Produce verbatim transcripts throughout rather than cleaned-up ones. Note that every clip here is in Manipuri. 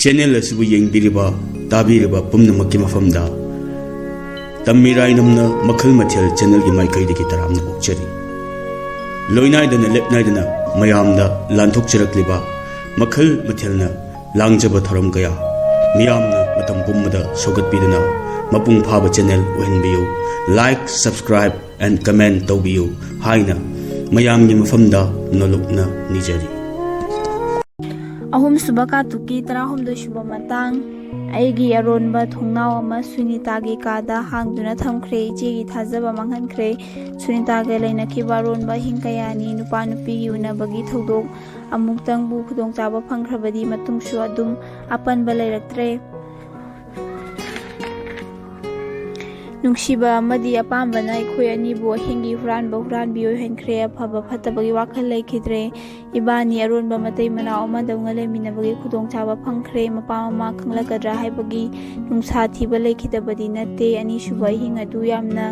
ꯆꯦꯅꯦꯜ ꯑꯁꯤꯕꯨ ꯌꯦꯡꯕꯤꯔꯤꯕ, ꯇꯥꯕꯤꯔꯤꯕ ꯄꯨꯝꯅꯃꯛꯀꯤ ꯃꯐꯝꯗ ꯇꯝꯃꯤꯔꯥꯏꯅꯝꯅ ꯃꯈꯜ ꯃꯊꯦꯜ ꯆꯦꯅꯦꯜꯒꯤ ꯃꯥꯏꯀꯩꯗꯒꯤ ꯇꯔꯥꯝꯅ ꯑꯣꯛꯆꯔꯤ꯫ ꯂꯣꯏꯅꯥꯏꯗꯅ ꯂꯦꯞꯅꯥꯏꯗꯅ ꯃꯌꯥꯝꯗ ꯂꯥꯟꯊꯣꯛꯆꯔꯛꯂꯤꯕ ꯃꯈꯜ ꯃꯊꯦꯜꯅ ꯂꯥꯡꯖꯕ ꯊꯧꯔꯝ ꯀꯌꯥ ꯃꯤꯌꯥꯝꯅ ꯃꯇꯝ ꯄꯨꯝꯕꯗ ꯁꯧꯒꯠꯄꯤꯗꯨꯅ ꯃꯄꯨꯡ ꯐꯥꯕ channel ꯑꯣꯏꯍꯟꯕꯤꯌꯨ꯫ Like, subscribe and comment ꯇꯧꯕꯤꯌꯨ ꯍꯥꯏꯅ ꯃꯌꯥꯝꯒꯤ ꯃꯐꯝꯗ ꯅꯣꯂꯨꯛꯅ ꯅꯤꯖꯔꯤ꯫ ꯑꯍꯨꯝꯁꯨꯕ ꯀꯥꯡꯂꯨꯞꯀꯤ ꯇꯔꯥꯍꯨꯝꯗꯣꯏ ꯁꯨꯕ ꯃꯇꯥꯡ꯫ ꯑꯩꯒꯤ ꯑꯔꯣꯟꯕ ꯊꯣꯡꯅꯥꯎ ꯑꯃ ꯁꯨꯅꯤꯇꯥꯒꯤ ꯀꯥꯗ ꯍꯥꯡꯗꯨꯅ ꯊꯝꯈ꯭ꯔꯦ꯫ ꯏꯆꯦꯒꯤ ꯊꯥꯖꯕ ꯃꯥꯡꯍꯟꯈ꯭ꯔꯦ꯫ ꯁꯨꯅꯤꯇꯥꯒ ꯂꯩꯅꯈꯤꯕ ꯑꯔꯣꯟꯕ ꯑꯍꯤꯡ ꯀꯌꯥꯅꯤ꯫ ꯅꯨꯄꯥ ꯅꯨꯄꯤꯒꯤ ꯎꯅꯕꯒꯤ ꯊꯧꯗꯣꯛ ꯑꯃꯨꯛꯇꯪꯕꯨ ꯈꯨꯗꯣꯡꯆꯥꯕ ꯐꯪꯈ꯭ꯔꯕꯗꯤ ꯃꯇꯨꯡꯁꯨ ꯑꯗꯨꯝ ꯑꯄꯟꯕ ꯂꯩꯔꯛꯇ꯭ꯔꯦ꯫ ꯅꯨꯡꯁꯤꯕ ꯑꯃꯗꯤ ꯑꯄꯥꯝꯕꯅ ꯑꯩꯈꯣꯏ ꯑꯅꯤꯕꯨ ꯑꯍꯤꯡꯒꯤ ꯍꯨꯔꯥꯟꯕ ꯍꯨꯔꯥꯟꯕꯤ ꯑꯣꯏꯍꯟꯈ꯭ꯔꯦ꯫ ꯑꯐꯕ ꯐꯠꯇꯕꯒꯤ ꯋꯥꯈꯜ ꯂꯩꯈꯤꯗ꯭ꯔꯦ꯫ ꯏꯕꯥꯅꯤ ꯑꯔꯣꯟꯕ ꯃꯇꯩ ꯃꯅꯥꯎ ꯑꯃꯗꯧꯅ ꯂꯩꯃꯤꯟꯅꯕꯒꯤ ꯈꯨꯗꯣꯡꯆꯥꯕ ꯐꯪꯈ꯭ꯔꯦ꯫ ꯃꯄꯥ ꯃꯃꯥ ꯈꯪꯂꯛꯀꯗ꯭ꯔꯥ ꯍꯥꯏꯕꯒꯤ ꯅꯨꯡꯁꯥ ꯊꯤꯕ ꯂꯩꯈꯤꯗꯕꯗꯤ ꯅꯠꯇꯦ꯫ ꯑꯅꯤꯁꯨꯕ ꯑꯍꯤꯡ ꯑꯗꯨ ꯌꯥꯝꯅ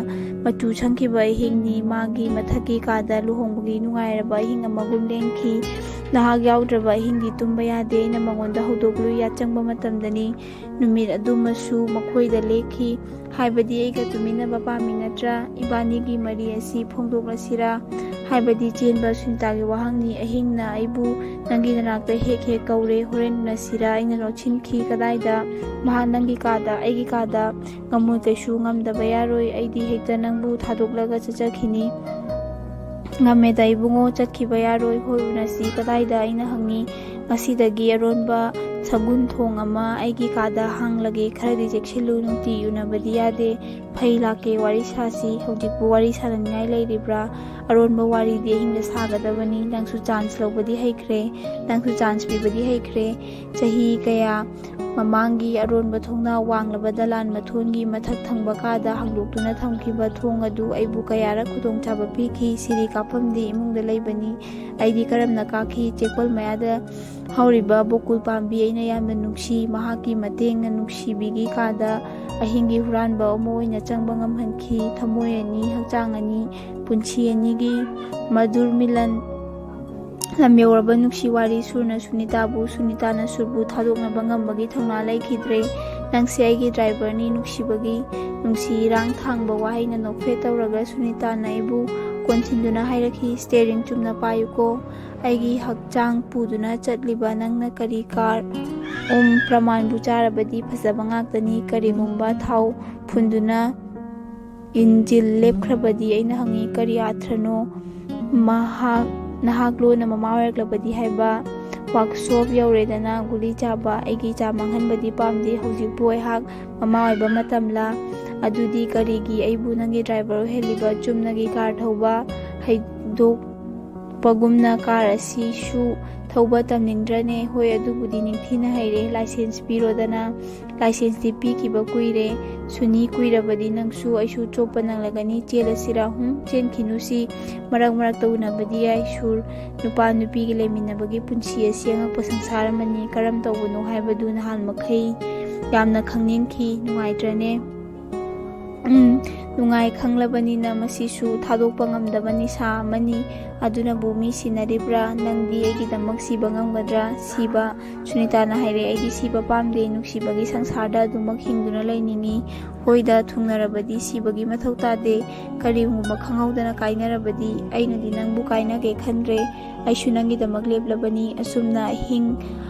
ꯃꯆꯨ ꯁꯪꯈꯤꯕ ꯑꯍꯤꯡꯅꯤ꯫ ꯃꯥꯒꯤ ꯃꯊꯛꯀꯤ ꯀꯥꯗ ꯂꯨꯍꯣꯡꯕꯒꯤ ꯅꯨꯡꯉꯥꯏꯔꯕ ꯑꯍꯤꯡ ꯑꯃꯒꯨꯝ ꯂꯦꯟꯈꯤ꯫ ꯅꯍꯥꯛ ꯌꯥꯎꯗ꯭ꯔꯕ ꯑꯍꯤꯡꯗꯤ ꯇꯨꯝꯕ ꯌꯥꯗꯦ꯫ ꯑꯩꯅ ꯃꯉꯣꯟꯗ ꯍꯧꯗꯣꯛꯂꯨꯏ꯫ ꯌꯥꯆꯪꯕ ꯃꯇꯝꯗꯅꯤ꯫ ꯅꯨꯃꯤꯠ ꯑꯗꯨꯃꯁꯨ ꯃꯈꯣꯏꯗ ꯂꯦꯛꯈꯤ꯫ ꯍꯥꯏꯕꯗꯤ ꯑꯩꯒ ꯇꯨꯃꯤꯟꯅꯕ ꯄꯥꯝꯃꯤ ꯅꯠꯇ꯭ꯔꯥ? ꯏꯕꯥꯅꯤꯒꯤ ꯃꯔꯤ ꯑꯁꯤ ꯐꯣꯡꯗꯣꯛꯂꯁꯤꯔꯥ? ꯍꯥꯏꯕꯗꯤ ꯆꯦꯟꯕ ꯁꯨꯅꯤꯇꯥꯒꯤ ꯋꯥꯍꯪꯅꯤ꯫ ꯑꯍꯤꯡꯅ ꯑꯩꯕꯨ ꯅꯪꯒꯤ ꯅꯅꯥꯛꯇ ꯍꯦꯛ ꯍꯦꯛ ꯀꯧꯔꯦ꯫ ꯍꯣꯔꯦꯟ ꯎꯅꯁꯤꯔꯥ? ꯑꯩꯅ ꯂꯧꯁꯤꯟꯈꯤ꯫ ꯀꯗꯥꯏꯗ? ꯃꯍꯥꯛ ꯅꯪꯒꯤ ꯀꯥꯗ꯫ ꯑꯩꯒꯤ ꯀꯥꯗ? ꯉꯝꯃꯣꯏ, ꯀꯩꯁꯨ ꯉꯝꯗꯕ ꯌꯥꯔꯣꯏ꯫ ꯑꯩꯗꯤ ꯍꯦꯛꯇ ꯅꯪꯕꯨ ꯊꯥꯗꯣꯛꯂꯒ ꯆꯠꯆꯈꯤꯅꯤ꯫ ꯉꯝꯃꯦꯗ ꯏꯕꯨꯡꯉꯣ, ꯆꯠꯈꯤꯕ ꯌꯥꯔꯣꯏ꯫ ꯍꯣꯏ, ꯎꯅꯁꯤ꯫ ꯀꯗꯥꯏꯗ? ꯑꯩꯅ ꯍꯪꯉꯤ꯫ ꯉꯁꯤꯗꯒꯤ ꯑꯔꯣꯟꯕ ꯁꯒꯨꯟ ꯊꯣꯡ ꯑꯃ ꯑꯩꯒꯤ ꯀꯥꯗ ꯍꯥꯡꯂꯒꯦ꯫ ꯈꯔꯗꯤ ꯆꯦꯛꯁꯤꯜꯂꯨ, ꯅꯨꯡꯇꯤ ꯎꯅꯕꯗꯤ ꯌꯥꯗꯦ꯫ ꯐꯩ, ꯂꯥꯛꯀꯦ, ꯋꯥꯔꯤ ꯁꯥꯁꯤ꯫ ꯍꯧꯖꯤꯛꯄꯨ ꯋꯥꯔꯤ ꯁꯥꯅꯅꯤꯡꯉꯥꯏ ꯂꯩꯔꯤꯕ꯭ꯔꯥ? ꯑꯔꯣꯟꯕ ꯋꯥꯔꯤꯗꯤ ꯑꯍꯤꯡꯗ ꯁꯥꯒꯗꯕꯅꯤ꯫ ꯅꯪꯁꯨ ꯆꯥꯟꯁ ꯂꯧꯕꯗꯤ ꯍꯩꯈ꯭ꯔꯦ, ꯅꯪꯁꯨ ꯆꯥꯟꯁ ꯄꯤꯕꯗꯤ ꯍꯩꯈ꯭ꯔꯦ꯫ ꯆꯍꯤ ꯀꯌꯥ ꯃꯃꯥꯡꯒꯤ ꯑꯔꯣꯟꯕ ꯊꯣꯡꯅꯥꯎ ꯋꯥꯡꯂꯕ ꯗꯂꯥꯟ ꯃꯊꯣꯟꯒꯤ ꯃꯊꯛ ꯊꯪꯕ ꯀꯥꯗ ꯍꯥꯡꯗꯣꯛꯇꯨꯅ ꯊꯝꯈꯤꯕ ꯊꯣꯡ ꯑꯗꯨ ꯑꯩꯕꯨ ꯀꯌꯥꯔꯛ ꯈꯨꯗꯣꯡꯆꯥꯕ ꯄꯤꯈꯤ꯫ ꯁꯤꯔꯤ ꯀꯥꯐꯝꯗꯤ ꯏꯃꯨꯡꯗ ꯂꯩꯕꯅꯤ꯫ ꯑꯩꯗꯤ ꯀꯔꯝꯅ ꯀꯥꯈꯤ? ꯆꯦꯛꯄꯜ ꯃꯌꯥꯗ ꯍꯧꯔꯤꯕ ꯕꯣꯀꯨꯜ ꯄꯥꯝꯕꯤ ꯑꯩꯅ ꯌꯥꯝꯅ ꯅꯨꯡꯁꯤ꯫ ꯃꯍꯥꯛꯀꯤ ꯃꯇꯦꯡꯅ ꯅꯨꯡꯁꯤꯕꯤꯒꯤ ꯀꯥꯗ ꯑꯍꯤꯡꯒꯤ ꯍꯨꯔꯥꯟꯕ ꯑꯃ ꯑꯣꯏꯅ ꯆꯪꯕ ꯉꯝꯍꯟꯈꯤ꯫ ꯊꯃꯣꯏ ꯑꯅꯤ, ꯍꯛꯆꯥꯡ ꯑꯅꯤ, ꯄꯨꯟꯁꯤ ꯑꯅꯤꯒꯤ ꯃꯙꯨꯔ ꯃꯤꯂꯟ ꯂꯝ ꯌꯧꯔꯕ ꯅꯨꯡꯁꯤ ꯋꯥꯔꯤ ꯁꯨꯔꯅ ꯁꯨꯅꯤꯇꯥꯕꯨ, ꯁꯨꯅꯤꯇꯥꯅ ꯁꯨꯔꯕꯨ ꯊꯥꯗꯣꯛꯅꯕ ꯉꯝꯕꯒꯤ ꯊꯧꯅꯥ ꯂꯩꯈꯤꯗ꯭ꯔꯦ꯫ "ꯅꯪꯁꯦ ꯑꯩꯒꯤ ꯗ꯭ꯔꯥꯏꯚꯔꯅꯤ" ꯅꯨꯡꯁꯤꯕꯒꯤ ꯅꯨꯡꯁꯤ ꯏꯔꯥꯡ ꯊꯥꯡꯕ ꯋꯥꯍꯩꯅ ꯅꯣꯛꯐꯦꯠ ꯇꯧꯔꯒ ꯁꯨꯅꯤꯇꯥꯅ ꯑꯩꯕꯨ ꯀꯣꯟꯁꯤꯟꯗꯨꯅ ꯍꯥꯏꯔꯛꯈꯤ, "ꯁ꯭ꯇꯦꯔꯤꯡ ꯆꯨꯝꯅ ꯄꯥꯏꯌꯨꯀꯣ꯫ ꯑꯩꯒꯤ ꯍꯛꯆꯥꯡ ꯄꯨꯗꯨꯅ ꯆꯠꯂꯤꯕ ꯅꯪꯅ ꯀꯔꯤ ꯀꯥꯔ? ꯎꯝ, ꯄ꯭ꯔꯃꯥꯟꯕꯨ ꯆꯥꯔꯕꯗꯤ ꯐꯖꯕ ꯉꯥꯛꯇꯅꯤ꯫ ꯀꯔꯤꯒꯨꯝꯕ ꯊꯥꯎ ꯐꯨꯟꯗꯨꯅ ꯏꯟꯖꯤꯜ ꯂꯦꯞꯈ꯭ꯔꯕꯗꯤ?" ꯑꯩꯅ ꯍꯪꯉꯤ, "ꯀꯔꯤ ꯑꯥꯊ꯭ꯔꯅꯣ?" ꯃꯍꯥꯛ, "ꯅꯍꯥꯛ ꯂꯣꯟꯅ ꯃꯃꯥ ꯑꯣꯏꯔꯛꯂꯕꯗꯤ ꯍꯥꯏꯕ?" ꯋꯥꯛꯁꯣꯞ ꯌꯧꯔꯦꯗꯅ, ꯒꯨꯂꯤ ꯆꯥꯕ꯫ "ꯑꯩꯒꯤ ꯏꯆꯥ ꯃꯥꯡꯍꯟꯕꯗꯤ ꯄꯥꯝꯗꯦ꯫ ꯍꯧꯖꯤꯛꯄꯨ ꯑꯩꯍꯥꯛ ꯃꯃꯥ ꯑꯣꯏꯕ ꯃꯇꯝꯂꯥ? ꯑꯗꯨꯗꯤ ꯀꯔꯤꯒꯤ ꯑꯩꯕꯨ ꯅꯪꯒꯤ ꯗ꯭ꯔꯥꯏꯚꯔ ꯑꯣꯏꯍꯜꯂꯤꯕ? ꯆꯨꯝꯅꯒꯤ ꯀꯥꯔ ꯊꯧꯕ ꯍꯩꯗꯣꯛꯄꯒꯨꯝꯅ ꯀꯥꯔ ꯑꯁꯤꯁꯨ ꯊꯧꯕ ꯇꯝꯅꯤꯡꯗ꯭ꯔꯅꯦ?" "ꯍꯣꯏ, ꯑꯗꯨꯕꯨꯗꯤ ꯅꯤꯡꯊꯤꯅ ꯍꯩꯔꯦ꯫ ꯂꯥꯏꯁꯦꯟꯁ ꯄꯤꯔꯣꯗꯅ?" "ꯂꯥꯏꯁꯦꯟꯁꯇꯤ ꯄꯤꯈꯤꯕ ꯀꯨꯏꯔꯦ꯫ ꯁꯨꯅꯤ, ꯀꯨꯏꯔꯕꯗꯤ ꯅꯪꯁꯨ ꯑꯩꯁꯨ ꯆꯣꯞꯄ ꯅꯪꯂꯒꯅꯤ꯫ ꯆꯦꯜꯂꯁꯤꯔꯥ?" "ꯍꯨꯝ, ꯆꯦꯟꯈꯤꯅꯨꯁꯤ꯫ ꯃꯔꯛ ꯃꯔꯛꯇ ꯎꯅꯕꯗꯤ ꯌꯥꯏ, ꯁꯨꯔ꯫ ꯅꯨꯄꯥ ꯅꯨꯄꯤꯒꯤ ꯂꯩꯃꯤꯟꯅꯕꯒꯤ ꯄꯨꯟꯁꯤ ꯑꯁꯤ ꯑꯉꯛꯄ ꯁꯪꯁꯥꯔ ꯑꯃꯅꯤ꯫ ꯀꯔꯝ ꯇꯧꯕꯅꯣ ꯍꯥꯏꯕꯗꯨ ꯅꯍꯥꯟ ꯃꯈꯩ ꯌꯥꯝꯅ ꯈꯪꯅꯤꯡꯈꯤ꯫ ꯅꯨꯡꯉꯥꯏꯇ꯭ꯔꯅꯦ?" "ꯎꯝ, ꯅꯨꯡꯉꯥꯏ ꯈꯪꯂꯕꯅꯤꯅ ꯃꯁꯤꯁꯨ ꯊꯥꯗꯣꯛꯄ ꯉꯝꯗꯕ ꯅꯤꯁꯥ ꯑꯃꯅꯤ꯫ ꯑꯗꯨꯅꯕꯨ ꯃꯤ ꯁꯤꯅꯔꯤꯕ꯭ꯔꯥ? ꯅꯪꯗꯤ ꯑꯩꯒꯤꯗꯃꯛ ꯁꯤꯕ ꯉꯝꯒꯗ꯭ꯔꯥ?" "ꯁꯤꯕ?" ꯁꯨꯅꯤꯇꯥꯅ ꯍꯥꯏꯔꯦ꯫ "ꯑꯩꯗꯤ ꯁꯤꯕ ꯄꯥꯝꯗꯦ꯫ ꯅꯨꯡꯁꯤꯕꯒꯤ ꯁꯪꯁꯥꯔꯗ ꯑꯗꯨꯃꯛ ꯍꯤꯡꯗꯨꯅ ꯂꯩꯅꯤꯡꯏ꯫ ꯍꯣꯏꯗ, ꯊꯨꯡꯅꯔꯕꯗꯤ ꯁꯤꯕꯒꯤ ꯃꯊꯧ ꯇꯥꯗꯦ꯫ ꯀꯔꯤꯒꯨꯝꯕ ꯈꯪꯍꯧꯗꯅ ꯀꯥꯏꯅꯔꯕꯗꯤ ꯑꯩꯅꯗꯤ ꯅꯪꯕꯨ ꯀꯥꯏꯅꯒꯦ ꯈꯟꯗ꯭ꯔꯦ꯫ ꯑꯩꯁꯨ ꯅꯪꯒꯤꯗꯃꯛ ꯂꯦꯞꯂꯕꯅꯤ꯫" ꯑꯁꯨꯝꯅ ꯑꯍꯤꯡ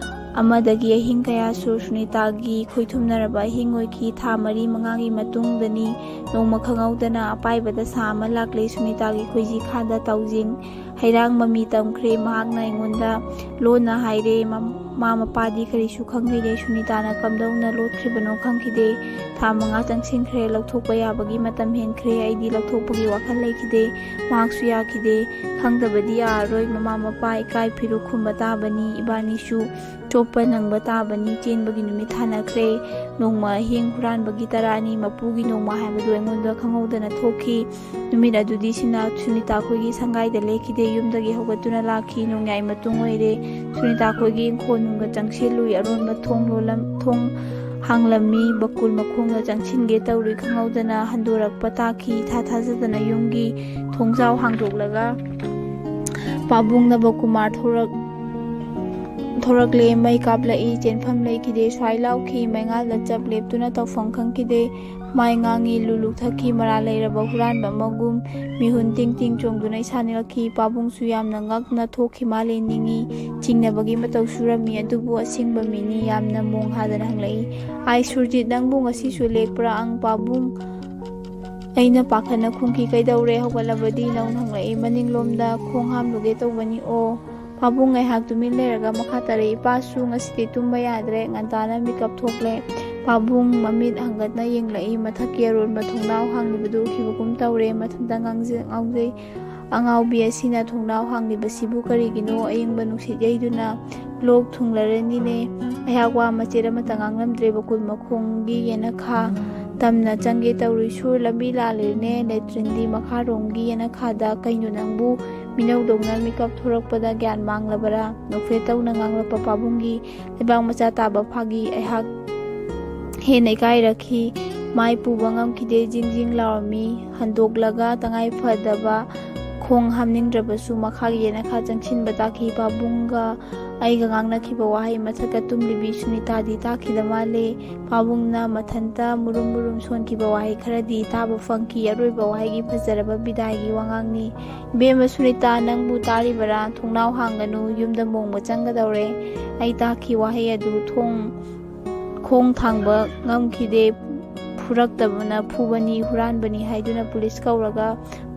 ꯑꯃꯗꯒꯤ ꯑꯍꯤꯡ ꯀꯌꯥ ꯁꯨꯔ ꯁꯨꯅꯤꯇꯥꯒꯤ ꯈꯣꯏꯊꯨꯝꯅꯔꯕ ꯑꯍꯤꯡ ꯑꯣꯏꯈꯤ꯫ ꯊꯥ ꯃꯔꯤ ꯃꯉꯥꯒꯤ ꯃꯇꯨꯡꯗꯅꯤ ꯅꯣꯡꯃ ꯈꯪꯍꯧꯗꯅ ꯑꯄꯥꯏꯕꯗ ꯁꯥ ꯑꯃ ꯂꯥꯛꯂꯦ꯫ ꯁꯨꯅꯤꯇꯥꯒꯤ ꯈꯣꯏꯖꯤ ꯈꯥꯗ ꯇꯥꯎꯖꯤꯡ ꯍꯩꯔꯥꯡ ꯃꯃꯤ ꯇꯝꯈ꯭ꯔꯦ꯫ ꯃꯍꯥꯛꯅ ꯑꯩꯉꯣꯟꯗ ꯂꯣꯟꯅ ꯍꯥꯏꯔꯦ꯫ ꯃꯃꯥ ꯃꯄꯥꯗꯤ ꯀꯔꯤꯁꯨ ꯈꯪꯂꯤꯔꯦ꯫ ꯁꯨꯅꯤꯇꯥꯅ ꯀꯝꯗꯧꯅ ꯂꯣꯠꯈ꯭ꯔꯤꯕꯅꯣ ꯈꯪꯈꯤꯗꯦ꯫ ꯊꯥ ꯃꯉꯥ ꯆꯪꯁꯤꯟꯈ꯭ꯔꯦ꯫ ꯂꯧꯊꯣꯛꯄ ꯌꯥꯕꯒꯤ ꯃꯇꯝ ꯍꯦꯟꯈ꯭ꯔꯦ꯫ ꯑꯩꯗꯤ ꯂꯧꯊꯣꯛꯄꯒꯤ ꯋꯥꯈꯜ ꯂꯩꯈꯤꯗꯦ꯫ ꯃꯍꯥꯛꯁꯨ ꯌꯥꯈꯤꯗꯦ꯫ ꯈꯪꯗꯕꯗꯤ ꯌꯥꯔꯔꯣꯏ꯫ ꯃꯃꯥ ꯃꯄꯥ ꯏꯀꯥꯏ ꯐꯤꯔꯨꯛ ꯈꯨꯝꯕ ꯇꯥꯕꯅꯤ꯫ ꯏꯕꯥꯅꯤꯁꯨ ꯆꯣꯞꯄ ꯅꯪꯕ ꯇꯥꯕꯅꯤ꯫ ꯆꯦꯟꯕꯒꯤ ꯅꯨꯃꯤꯠ ꯊꯥꯅꯈ꯭ꯔꯦ꯫ ꯅꯣꯡꯃ ꯑꯍꯤꯡ ꯍꯨꯔꯥꯟꯕꯒꯤ ꯇꯔꯥꯅꯤ, ꯃꯄꯨꯒꯤ ꯅꯣꯡꯃ ꯍꯥꯏꯕꯗꯨ ꯑꯩꯉꯣꯟꯗ ꯈꯪꯍꯧꯗꯅ ꯊꯣꯛꯈꯤ꯫ ꯅꯨꯃꯤꯠ ꯑꯗꯨꯗꯤ ꯁꯤꯅ ꯁꯨꯅꯤꯇꯥ ꯑꯩꯈꯣꯏꯒꯤ ꯁꯪꯒꯥꯏꯗ ꯂꯦꯛꯈꯤꯗꯦ꯫ ꯌꯨꯝꯗꯒꯤ ꯍꯧꯒꯠꯇꯨꯅ ꯂꯥꯛꯈꯤ꯫ ꯅꯣꯡꯌꯥꯏ ꯃꯇꯨꯡ ꯑꯣꯏꯔꯦ꯫ ꯁꯨꯅꯤꯇꯥ ꯑꯩꯈꯣꯏꯒꯤ ꯏꯪꯈꯣꯜꯅꯨꯡꯗ ꯆꯪꯁꯤꯜꯂꯨꯏ꯫ ꯑꯔꯣꯟꯕ ꯊꯣꯡ ꯂꯣꯜꯂꯝ-, ꯊꯣꯡ ꯍꯥꯡꯂꯝꯃꯤ꯫ ꯕꯀꯨꯜ ꯃꯈꯣꯡꯗ ꯆꯪꯁꯤꯟꯒꯦ ꯇꯧꯔꯨꯏ꯫ ꯈꯪꯍꯧꯗꯅ ꯍꯟꯗꯣꯔꯛꯄ ꯇꯥꯈꯤ꯫ ꯏꯊꯥ ꯊꯥꯖꯗꯅ ꯌꯨꯝꯒꯤ ꯊꯣꯡꯖꯥꯎ ꯍꯥꯡꯗꯣꯛꯂꯒ ꯄꯥꯕꯨꯡ ꯅꯕꯀꯨꯃꯥꯔ ꯊꯣꯔꯛ-, ꯊꯣꯔꯛꯂꯦ꯫ ꯃꯩ ꯀꯥꯞꯂꯛꯏ꯫ ꯆꯦꯟꯐꯝ ꯂꯩꯈꯤꯗꯦ꯫ ꯁ꯭ꯋꯥꯏ ꯂꯥꯎꯈꯤ꯫ ꯃꯩꯉꯥꯜꯗ ꯆꯞ ꯂꯦꯞꯇꯨꯅ ꯇꯧꯐꯝ ꯈꯪꯈꯤꯗꯦ꯫ ꯃꯥꯏ ꯉꯥꯡꯉꯤ꯫ ꯂꯨ ꯂꯨꯛꯊꯛꯈꯤ꯫ ꯃꯔꯥꯜ ꯂꯩꯔꯕ ꯍꯨꯔꯥꯟꯕ ꯑꯃꯒꯨꯝ ꯃꯤꯍꯨꯟ ꯇꯤꯡ ꯇꯤꯡ ꯆꯣꯡꯗꯨꯅ ꯏꯁꯥ ꯅꯤꯛꯂꯛꯈꯤ꯫ ꯄꯥꯕꯨꯡꯁꯨ ꯌꯥꯝꯅ ꯉꯛꯅ ꯊꯣꯛꯈꯤ ꯃꯥꯜꯂꯦ꯫ ꯅꯤꯡꯉꯤ꯫ ꯆꯤꯡꯅꯕꯒꯤ ꯃꯇꯧ ꯁꯨꯔꯝꯃꯤ꯫ ꯑꯗꯨꯕꯨ ꯑꯁꯦꯡꯕ ꯃꯤꯅꯤ꯫ ꯌꯥꯝꯅ ꯃꯣꯡ ꯍꯥꯗꯅ ꯍꯪꯂꯛꯏ꯫ "ꯑꯥꯏ ꯁꯨꯔꯖꯤꯠ, ꯅꯪꯕꯨ ꯉꯁꯤꯁꯨ ꯂꯦꯛꯄ꯭ꯔꯥ?" "ꯑꯪ ꯄꯥꯕꯨꯡ"꯫ ꯑꯩꯅ ꯄꯥꯈꯠꯅ ꯈꯨꯝꯈꯤ꯫ "ꯀꯩꯗꯧꯔꯦ? ꯍꯧꯒꯠꯂꯕꯗꯤ?" ꯅꯧꯅ ꯍꯪꯂꯛꯏ꯫ "ꯃꯅꯤꯡꯂꯣꯝꯗ ꯈꯣꯡ ꯍꯥꯝꯂꯨꯒꯦ ꯇꯧꯕꯅꯤ꯫ ꯑꯣ꯫ ꯄꯥꯕꯨꯡ ꯉꯥꯏꯍꯥꯛ ꯇꯨꯃꯤꯟ ꯂꯩꯔꯒ ꯃꯈꯥ ꯇꯥꯔꯛꯏ꯫ "ꯏꯄꯥꯁꯨ ꯉꯁꯤꯗꯤ ꯇꯨꯝꯕ ꯌꯥꯗ꯭ꯔꯦ꯫ ꯉꯟꯇꯥꯅ ꯃꯤꯀꯞ ꯊꯣꯛꯂꯦ"꯫ ꯄꯥꯕꯨꯡ ꯃꯃꯤꯠ ꯍꯪꯒꯠꯅ ꯌꯦꯡꯂꯛꯏ꯫ ꯃꯊꯛꯀꯤ ꯑꯔꯣꯟꯕ ꯊꯣꯡꯅꯥꯎ ꯍꯥꯡꯂꯤꯕꯗꯨ ꯎꯈꯤꯕꯒꯨꯝ ꯇꯧꯔꯦ꯫ ꯃꯊꯟꯇ ꯉꯥꯡꯖ-, ꯉꯥꯎꯖꯩ꯫ "ꯑꯉꯥꯎꯕꯤ ꯑꯁꯤꯅ ꯊꯣꯡꯅꯥꯎ ꯍꯥꯡꯂꯤꯕꯁꯤꯕꯨ ꯀꯔꯤꯒꯤꯅꯣ? ꯑꯏꯪꯕ ꯅꯨꯡꯁꯤꯠ ꯌꯩꯗꯨꯅ ꯂꯣꯛ ꯊꯨꯡꯂꯔꯅꯤꯅꯦ꯫ ꯑꯩꯍꯥꯛ ꯋꯥ ꯃꯆꯦꯠ ꯑꯃꯠꯇ ꯉꯥꯡꯂꯝꯗ꯭ꯔꯦ꯫ ꯕꯀꯨꯜ ꯃꯈꯣꯡꯒꯤ ꯌꯦꯅꯈꯥ ꯇꯝꯅ ꯆꯪꯒꯦ ꯇꯧꯔꯤ꯫ ꯁꯨꯔ ꯂꯝꯕꯤ ꯂꯥꯜꯂꯤꯅꯦ꯫ ꯂꯦꯇ꯭ꯔꯤꯟꯗꯤ ꯃꯈꯥꯔꯣꯝꯒꯤ ꯌꯦꯅꯈꯥꯗ꯫ ꯀꯩꯅꯣ ꯅꯪꯕꯨ ꯃꯤꯅꯧꯗꯧꯅ ꯃꯤꯀꯞ ꯊꯣꯔꯛꯄꯗ ꯒ꯭ꯌꯥꯟ ꯃꯥꯡꯂꯕꯔꯥ?" ꯅꯣꯛꯐꯦꯠ ꯇꯧꯅ ꯉꯥꯡꯂꯛꯄ ꯄꯥꯕꯨꯡꯒꯤ ꯂꯩꯕꯥꯛ ꯃꯆꯥ ꯇꯥꯕ ꯐꯥꯒꯤ꯫ ꯑꯩꯍꯥꯛ ꯍꯦꯟꯅ ꯏꯀꯥꯏꯔꯛꯈꯤ꯫ ꯃꯥꯏ ꯄꯨꯕ ꯉꯝꯈꯤꯗꯦ꯫ ꯖꯤꯡ ꯖꯤꯡ ꯂꯥꯎꯔꯝꯃꯤ꯫ ꯍꯟꯗꯣꯛꯂꯒ ꯇꯉꯥꯏ ꯐꯗꯕ ꯈꯣꯡ ꯍꯥꯝꯅꯤꯡꯗ꯭ꯔꯕꯁꯨ ꯃꯈꯥꯒꯤ ꯌꯦꯅꯈꯥ ꯆꯪꯁꯤꯟꯕ ꯇꯥꯈꯤ꯫ ꯄꯥꯕꯨꯡꯒ ꯑꯩꯒ ꯉꯥꯡꯅꯈꯤꯕ ꯋꯥꯍꯩ ꯃꯊꯛꯇ ꯇꯨꯝꯂꯤꯕꯤ ꯁꯨꯅꯤꯇꯥꯗꯤ ꯇꯥꯈꯤꯗ ꯃꯥꯜꯂꯦ꯫ ꯄꯥꯕꯨꯡꯅ ꯃꯊꯟꯇ ꯃꯨꯔꯨꯝ ꯃꯨꯔꯨꯝ ꯁꯣꯟꯈꯤꯕ ꯋꯥꯍꯩ ꯈꯔꯗꯤ ꯇꯥꯕ ꯐꯪꯈꯤ꯫ ꯑꯔꯣꯏꯕ ꯋꯥꯍꯩꯒꯤ ꯐꯖꯔꯕ ꯕꯤꯗꯥꯏꯒꯤ ꯋꯥꯉꯥꯡꯅꯤ꯫ "ꯏꯕꯦꯝꯃ ꯁꯨꯅꯤꯇꯥ, ꯅꯪꯕꯨ ꯇꯥꯔꯤꯕꯔꯥ? ꯊꯣꯡꯅꯥꯎ ꯍꯥꯡꯒꯅꯨ, ꯌꯨꯝꯗ ꯃꯣꯡꯕ ꯆꯪꯒꯗꯧꯔꯦ"꯫ ꯑꯩ ꯇꯥꯈꯤ ꯋꯥꯍꯩ ꯑꯗꯨ꯫ ꯊꯣꯡ ꯈꯣꯡ ꯊꯥꯡꯕ ꯉꯝꯈꯤꯗꯦ꯫ ꯐꯨꯔꯛꯇꯕꯅ ꯐꯨꯕꯅꯤ, ꯍꯨꯔꯥꯟꯕꯅꯤ ꯍꯥꯏꯗꯨꯅ ꯄꯨꯂꯤꯁ ꯀꯧꯔꯒ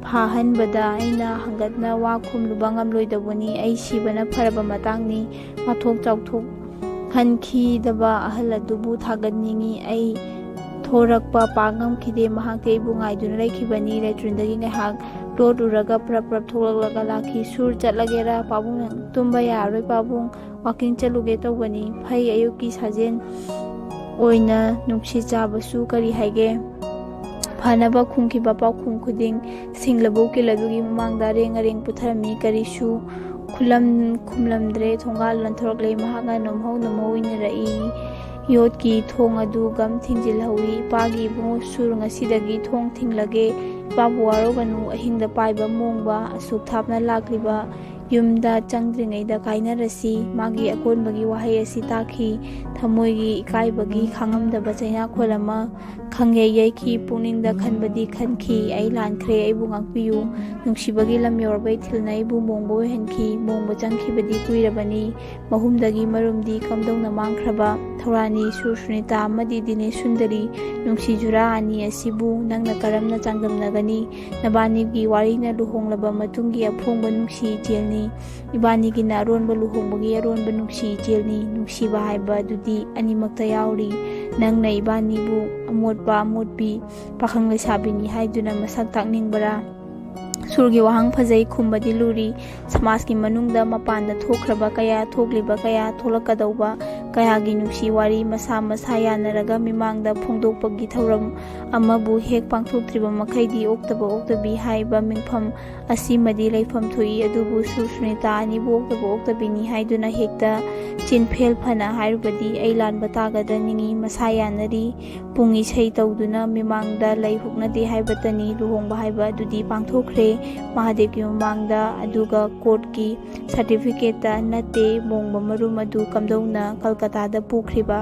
ꯐꯥꯍꯟꯕꯗ ꯑꯩꯅ ꯍꯪꯒꯠꯅ ꯋꯥ ꯈꯨꯝꯂꯨꯕ ꯉꯝꯂꯣꯏꯗꯧꯕꯅꯤ꯫ ꯑꯩ ꯁꯤꯕꯅ ꯐꯔꯕ ꯃꯇꯥꯡꯅꯤ꯫ ꯋꯥꯊꯣꯛ ꯆꯥꯎꯊꯣꯛꯍꯟꯈꯤꯗꯕ ꯑꯍꯜ ꯑꯗꯨꯕꯨ ꯊꯥꯒꯠꯅꯤꯡꯏ꯫ ꯑꯩ ꯊꯣꯔꯛꯄ ꯄꯥꯛ ꯉꯝꯈꯤꯗꯦ꯫ ꯃꯍꯥꯛꯇꯤ ꯑꯩꯕꯨ ꯉꯥꯏꯗꯨꯅ ꯂꯩꯈꯤꯕꯅꯤ꯫ ꯂꯦꯇ꯭ꯔꯤꯟꯗꯒꯤ ꯉꯥꯏꯍꯥꯛ ꯂꯣꯠꯂꯨꯔꯒ ꯄ꯭ꯔꯞ ꯄ꯭ꯔꯞ ꯊꯣꯛꯂꯛꯂꯒ ꯂꯥꯛꯈꯤ꯫ "ꯁꯨꯔ, ꯆꯠꯂꯒꯦꯔꯥ?" "ꯄꯥꯕꯨꯡ, ꯅꯪ ꯇꯨꯝꯕ ꯌꯥꯔꯔꯣꯏ ꯄꯥꯕꯨꯡ꯫ ꯋꯥꯀꯤꯡ ꯆꯠꯂꯨꯒꯦ ꯇꯧꯕꯅꯤ꯫ ꯐꯩ, ꯑꯌꯨꯛꯀꯤ ꯁꯥꯖꯦꯜ ꯑꯣꯏꯅ ꯅꯨꯡꯁꯤꯠ ꯆꯥꯕꯁꯨ ꯀꯔꯤ ꯍꯥꯏꯒꯦ?" ꯐꯅꯕ ꯈꯨꯝꯈꯤꯕ ꯄꯥꯎꯈꯨꯝ ꯈꯨꯗꯤꯡ ꯁꯤꯡ ꯂꯧꯕꯨꯛ ꯀꯤꯜ ꯑꯗꯨꯒꯤ ꯃꯃꯥꯡꯗ ꯑꯔꯦꯡ ꯑꯔꯦꯡ ꯄꯨꯊꯔꯝꯃꯤ꯫ ꯀꯔꯤꯁꯨ ꯈꯨꯂꯝ-, ꯈꯨꯝꯂꯝꯗ꯭ꯔꯦ꯫ ꯊꯣꯡꯒꯥꯜ ꯂꯣꯟꯊꯣꯔꯛꯂꯦ꯫ ꯃꯍꯥꯛꯅ ꯅꯣꯝꯍꯧ ꯅꯣꯝꯍꯧ ꯏꯟꯅꯔꯛꯏ꯫ ꯌꯣꯠꯀꯤ ꯊꯣꯡ ꯑꯗꯨ ꯒꯝ ꯊꯤꯡꯖꯤꯜꯍꯧꯏ꯫ "ꯏꯄꯥꯒꯤ ꯏꯕꯨꯡꯉꯣ ꯁꯨꯔ, ꯉꯁꯤꯗꯒꯤ ꯊꯣꯡ ꯊꯤꯡꯂꯒꯦ꯫ ꯏꯄꯥꯕꯨ ꯋꯥꯔꯧꯒꯅꯨ꯫ ꯑꯍꯤꯡꯗ ꯄꯥꯏꯕ ꯃꯣꯡꯕ ꯑꯁꯨꯛ ꯊꯥꯞꯅ ꯂꯥꯛꯂꯤꯕ ꯌꯨꯝꯗ ꯆꯪꯗ꯭ꯔꯤꯉꯩꯗ ꯀꯥꯏꯅꯔꯁꯤ꯫ ꯃꯥꯒꯤ ꯑꯀꯣꯟꯕꯒꯤ ꯋꯥꯍꯩ ꯑꯁꯤ ꯇꯥꯈꯤ꯫ ꯊꯃꯣꯏꯒꯤ ꯏꯀꯥꯏꯕꯒꯤ ꯈꯥꯡꯉꯝꯗꯕ ꯆꯩꯅꯥꯈꯣꯜ ꯑꯃ ꯈꯪꯌꯩ ꯌꯩꯈꯤ꯫ ꯄꯨꯛꯅꯤꯡꯗ ꯈꯟꯕꯗꯤ ꯈꯟꯈꯤ, "ꯑꯩ ꯂꯥꯟꯈ꯭ꯔꯦ, ꯑꯩꯕꯨ ꯉꯥꯛꯄꯤꯌꯨ꯫ ꯅꯨꯡꯁꯤꯕꯒꯤ ꯂꯝ ꯌꯧꯔꯕ ꯏꯊꯤꯜꯅ ꯑꯩꯕꯨ ꯃꯣꯡꯕ ꯑꯣꯏꯍꯟꯈꯤ꯫ ꯃꯣꯡꯕ ꯆꯪꯈꯤꯕꯗꯤ ꯀꯨꯏꯔꯕꯅꯤ꯫ ꯃꯍꯨꯝꯗꯒꯤ ꯃꯔꯨꯝꯗꯤ ꯀꯝꯗꯧꯅ ꯃꯥꯡꯈ꯭ꯔꯕ?" ꯊꯧꯔꯥꯅꯤ ꯁꯨꯔ ꯁꯨꯅꯤꯇꯥ ꯑꯃꯗꯤ ꯗꯤꯅꯦꯁ ꯁꯨꯟꯗꯔꯤ, ꯅꯨꯡꯁꯤ ꯖꯨꯔꯥ ꯑꯅꯤ ꯑꯁꯤꯕꯨ ꯅꯪꯅ ꯀꯔꯝꯅ ꯆꯥꯡꯗꯝꯅꯒꯅꯤ? ꯅꯕꯥꯅꯤꯒꯤ ꯋꯥꯔꯤꯅ ꯂꯨꯍꯣꯡꯂꯕ ꯃꯇꯨꯡꯒꯤ ꯑꯐꯣꯡꯕ ꯅꯨꯡꯁꯤ ꯏꯆꯦꯜꯅꯤ꯫ ꯏꯕꯥꯅꯤꯒꯤꯅ ꯑꯔꯣꯟꯕ ꯂꯨꯍꯣꯡꯕꯒꯤ ꯑꯔꯣꯟꯕ ꯅꯨꯡꯁꯤ ꯏꯆꯦꯜꯅꯤ꯫ ꯅꯨꯡꯁꯤꯕ ꯍꯥꯏꯕ ꯑꯗꯨꯗꯤ ꯑꯅꯤꯃꯛꯇ ꯌꯥꯎꯔꯤ꯫ ꯅꯪꯅ ꯏꯕꯥꯅꯤꯕꯨ ꯑꯃꯣꯠꯄ ꯑꯃꯣꯠꯄꯤ ꯄꯥꯈꯪ ꯂꯩꯁꯥꯕꯤꯅꯤ ꯍꯥꯏꯗꯨꯅ ꯃꯁꯛ ꯇꯥꯛꯅꯤꯡꯕꯔꯥ? ꯁꯨꯔꯒꯤ ꯋꯥꯍꯪ ꯐꯖꯩ, ꯈꯨꯝꯕꯗꯤ ꯂꯨꯔꯤ꯫ ꯁꯃꯥꯖꯀꯤ ꯃꯅꯨꯡꯗ ꯃꯄꯥꯟꯗ ꯊꯣꯛꯈ꯭ꯔꯕ ꯀꯌꯥ, ꯊꯣꯛꯂꯤꯕ ꯀꯌꯥ, ꯊꯣꯛꯂꯛꯀꯗꯧꯕ ꯀꯌꯥꯒꯤ ꯅꯨꯡꯁꯤ ꯋꯥꯔꯤ ꯃꯁꯥ ꯃꯁꯥ ꯌꯥꯅꯔꯒ ꯃꯤꯃꯥꯡꯗ ꯐꯣꯡꯗꯣꯛꯄꯒꯤ ꯊꯧꯔꯝ ꯑꯃꯕꯨ ꯍꯦꯛ ꯄꯥꯡꯊꯣꯛꯇ꯭ꯔꯤꯕ ꯃꯈꯩꯗꯤ ꯑꯣꯛꯇꯕ ꯑꯣꯛꯇꯕꯤ ꯍꯥꯏꯕ ꯃꯤꯡꯐꯝ ꯑꯁꯤꯃꯗꯤ ꯂꯩꯐꯝ ꯊꯣꯛꯏ꯫ ꯑꯗꯨꯕꯨ ꯁꯨꯔ ꯁꯨꯅꯤꯇꯥ ꯑꯅꯤꯕꯨ ꯑꯣꯛꯇꯕ ꯑꯣꯛꯇꯕꯤꯅꯤ ꯍꯥꯏꯗꯨꯅ ꯍꯦꯛꯇ ꯆꯤꯟꯐꯦꯜ ꯐꯅ ꯍꯥꯏꯔꯨꯕꯗꯤ ꯑꯩ ꯂꯥꯟꯕ ꯇꯥꯒꯗ꯭ꯔ ꯅꯤꯡꯏ꯫ ꯃꯁꯥ ꯌꯥꯅꯔꯤ꯫ ꯄꯨꯡ ꯏꯁꯩ ꯇꯧꯗꯨꯅ ꯃꯤꯃꯥꯡꯗ ꯂꯩ ꯍꯨꯛꯅꯗꯦ ꯍꯥꯏꯕꯇꯅꯤ꯫ ꯂꯨꯍꯣꯡꯕ ꯍꯥꯏꯕ ꯑꯗꯨꯗꯤ ꯄꯥꯡꯊꯣꯛꯈ꯭ꯔꯦ ꯃꯍꯥꯗꯦꯕꯀꯤ ꯃꯃꯥꯡꯗ꯫ ꯑꯗꯨꯒ ꯀꯣꯔꯠꯀꯤ ꯁꯥꯔꯇꯤꯐꯤꯀꯦꯠꯇ ꯅꯠꯇꯦ ꯃꯣꯡꯕ ꯃꯔꯨꯝ ꯑꯗꯨ ꯀꯝꯗꯧꯅ ꯀꯜꯀꯇꯥꯗ ꯄꯨꯈ꯭ꯔꯤꯕ?